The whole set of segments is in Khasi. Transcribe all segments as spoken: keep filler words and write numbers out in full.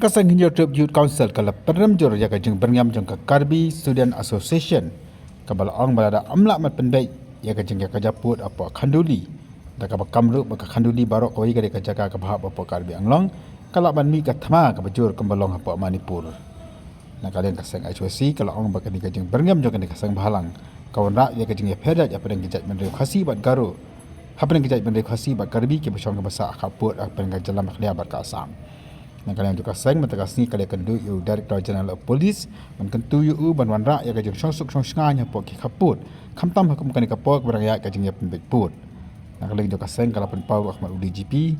Ka seng Hynñiewtrep Youth Council ka la pynrem jur ïa ka jingbyrngem jong ka Karbi Student Association, kaba la ong ba lada ym lah ban pynbeit ïa ka jingïakajia pud hapoh Khanduli, da kaba kam ruh ba ka Khanduli baroh kawei ka dei ka jaka kaba hap hapoh Karbi Anglong, ka lah ban mih ka thma kaba jur kumba long hapoh Manipur. Na ka liang ka seng H Y C ka la ong ba kane ka jingbyrngem jong kane ka seng bhalang ka wanrah ïa ka jingïapher ïaid hapdeng ka jaitbynriew Khasi bad Garo, hapdeng ka jaitbynriew Khasi bad Karbi kiba shong kiba sah ha khappud hapdeng ka jylla Meghalaya bad ka Assam. Na ka liang jong ka seng mynta ka sngi ka la ïakynduh ïa u Director General of Police ban kyntu ïa u ban wanrah ïa ka jingshongsuk shongshngaiñ hapoh ki khappud, khamtam ha kum kane ka por kaba dang ïaid ka jingïapynbeit pud. Na ka liang jong ka seng ka la pynpaw ruh ha khmat u D G P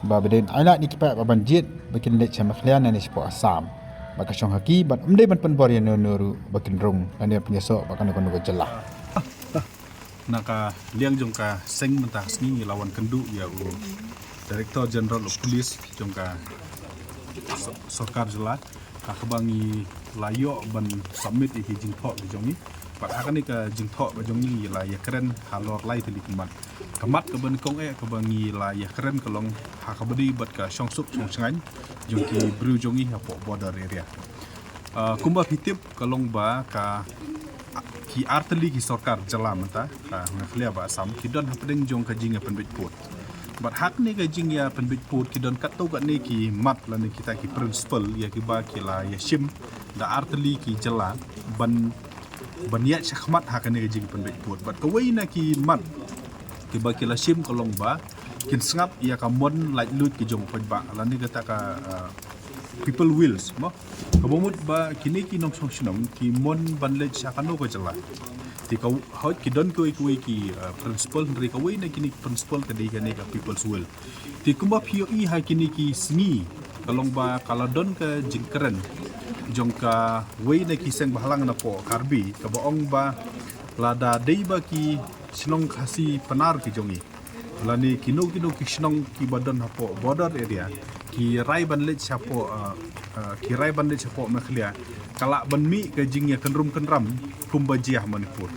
ba ba dei ban ailad ïa ki paid ba ban jied ba kin leit sha Meghalaya ne shapoh Assam, ba ka shong ha ki bad ym dei ban pynbor ïa uno uno ruh ba kin rung lane pynïasoh bad kano kano ka jylla. Na ka liang jong ka seng mynta ka sngi ngi la wan kynduh ïa u Director General of Police jong ka so-, sorkar jylla, ha kaba ngi la ïoh ban submit ïa ki jingthoh ki jong ngi. Bad ha kane ka jingthoh ka jong ngi ngi la ïakren halor lai tylli ki mat. Ka mat kaba nyngkong eh kaba ngi la ïakren ka long ha kaba dei bad ka shongsuk shongshngaiñ jong ki briew jong ngi hapoh border area. Ah, kumba phi tip ka long ba ka, ki artylli ki sorkar jylla mynta, ka Meghalaya bad Assam, ki don hapdeng jong ka jingïapynbeit pud. Bad ha kane ka jingïapynbeit pud ki don katto katne ki mat lane kita ki principle ïa kiba ki la ïashim da artylli ki jylla ban, ban ïaid shakhmat ha kane ka jingïapynbeit pud. Bad kawei na ki mat kiba ki la shim ka long ba kin sngap ïa ka mon laitluid ki jong u paidbah lane kata ka, ah, people wills, mo. Kaba mut ba kine ki nongshong shnong ki mon ban leit sha kano ka jylla. Te ka hoi ki don kawei kawei ki, ah, principle, hynrei kawei na kine ki principle ka dei kane ka people's will. Te kumba phi ïohi ha kine ki sngi ka long ba ka la don ka jingkren jong kawei na ki seng bhalang napoh Karbi kaba ong ba lada dei ba ki shnong Khasi Pnar ki jong ngi lane kino kino ki shnong kiba don hapoh border area ki rai ban leit shapoh, ah, ah, ki rai ban leit shapoh Meghalaya, ka lah ban mih ka jingïakynrum kynram kumba jia ha Manipur.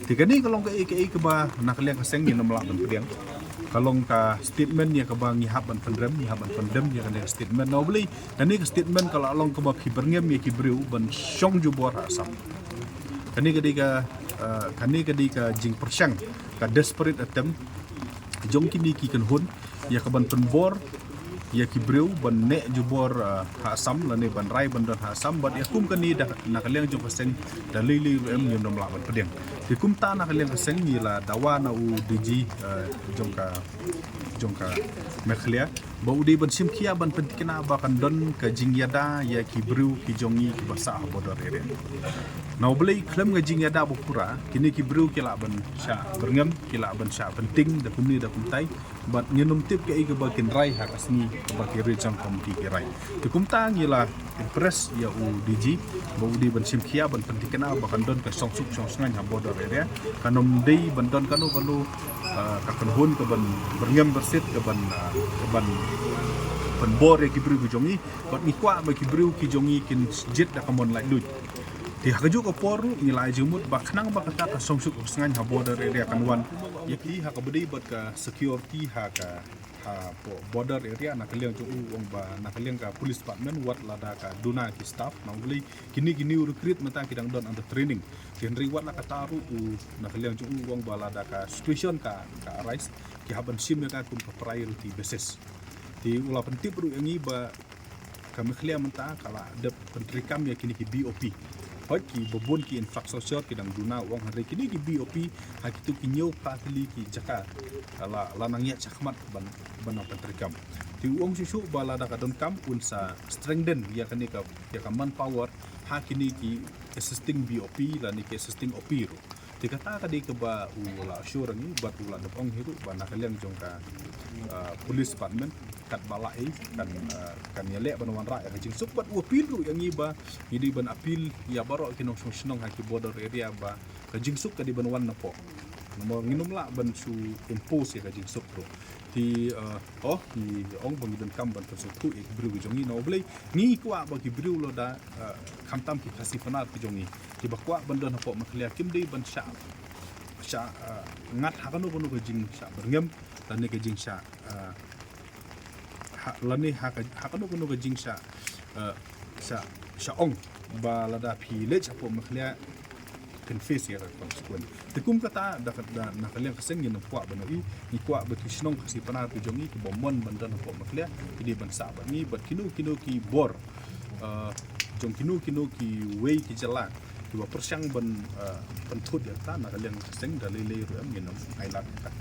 Te kane ka long kaei kaei kaba na ka liang ka seng ngim lah ban pdiang. Ka long ka statement ïa kaba ngi hap ban pynrem, ngi hap ban pyndem ïa kane ka statement. Na u Blei kane ka statement ka la long kaba phi byrngem ïa ki briew ban shong jubor ha Assam. Kane ka dei ka, ah, kane ka dei ka jingpyrshang, ka desperate attempt jong kine ki kynhun ïa ka ban pynbor ïa ki briew ban neh jubor, ah, ha Assam lane ban rai ban don ha Assam. Bad ïa kum kane da na ka liang jong ka seng da lei lei ruh em ngim lah ban pdiang. Te kumta na ka liang ka seng ngi la dawa na u D G, ah, jong ka, jong ka Meghalaya ba u dei ban shim khia ban pynthikna ba kan don ka jingïada ïa ki briew ki jong ngi kiba sah ha border area. Na u Blei khlem ka jingïada ba pura kine ki briew ki lah ban shah byrngem, ki lah ban shah pynting da kumne da kumtai. Bad ngin ym tip kaei kaba kin rai ha ka sngi kaba ki regional committee ki rai. Te kumta ngi la impress ïa u D G ba u dei ban shim khia ban pynthikna ba kan don ka shongsuk shongshngaiñ ha border area. Kan ym dei ban don kano kano, ah, ka kynhun ka ban byrngem byrsit ka ban, ah, ka ban pynbor ïa ki briew ki jong ngi. Bad ngi kwah ba ki briew ki jong ngi kin jied da ka mon laitluid. Te ha kajuh ka por ruh ngi la ai jingmut ba khnang ba kata ka shongsuk shongshngaiñ ha border area kan wan ïa ki ha kaba dei bad ka security ha ka, hapoh border area na ka liang jong u ong ba na ka liang ka police department wat lada ka duna ki staff na u Blei kine ki new recruit mynta ki dang don under training. Te hynrei wat la kata ruh u na ka liang jong u ong ba lada ka situation ka, ka arise ki hap ban shim ïa ka kum ka priority basis. Te u la pyntip ruh ïa ngi ba ka Meghalaya mynta ka la dep pyntreikam ïa kine ki B O P. Hooid kiba bun ki infrastructure ki dang duna u ong hynrei kine ki B O P ha kito ki hynñiew phra tylli ki jaka la, la nang ïaid shakhmat ban, ban nang pyntreikam. Te u ong shuh shuh ba lada ka donkam un sa strengthen ïa kane ka, ïa ka manpower ha kine ki assisting B O P lane ki assisting O P ruh. Te kata ka dei kaba u la assure ngi bad u la dep ong hi ruh ba na ka liang jong ka, ah, police department katba lah ei kan, ah, kan ïaleh ban wanrah ïa ka jingsuk bad u appeal ruh ïa ngi ba ngi dei ban appeal ïa baroh ki nongshong shnong ha ki border area ba ka jingsuk ka dei ban wan napoh. Namar ngin ym lah ban shu impose ïa ka jingsuk ruh. Te, ah, oh, ngi ong ba ngi donkam ban pynsngewthuh ïa ki briew ki jong ngi na u Blei. Ngi kwah ba ki briew lada, ah, khamtam ki Khasi Pnar ki jong ngi kiba kwah ban don hapoh Meghalaya kim dei ban shah, shah, ah, ngat ha kano kano ka jingshah byrngem lane ka jingshah, ah, ha, lane ha ka, ha kano kano ka jing sha, eh, sha, sha ong ba lada phi leit sha pop Meghalaya phin face ïa ka consequence. Te kum kata da ka, da na ka liang ka seng ngi nym kwah ban ïohi, ngi kwah ba ki shnong Khasi Pnar ki jong ngi kiba mon ban don ha pop Meghalaya ki dei ban sah bad ngi, bad kino kino ki bor, eh, jong kino kino kiwei ki jylla kiba pyrshang ban, eh, pynthut ïa kata, na ka liang ka seng da lei lei ruh em ngi nym ailad ïa kata.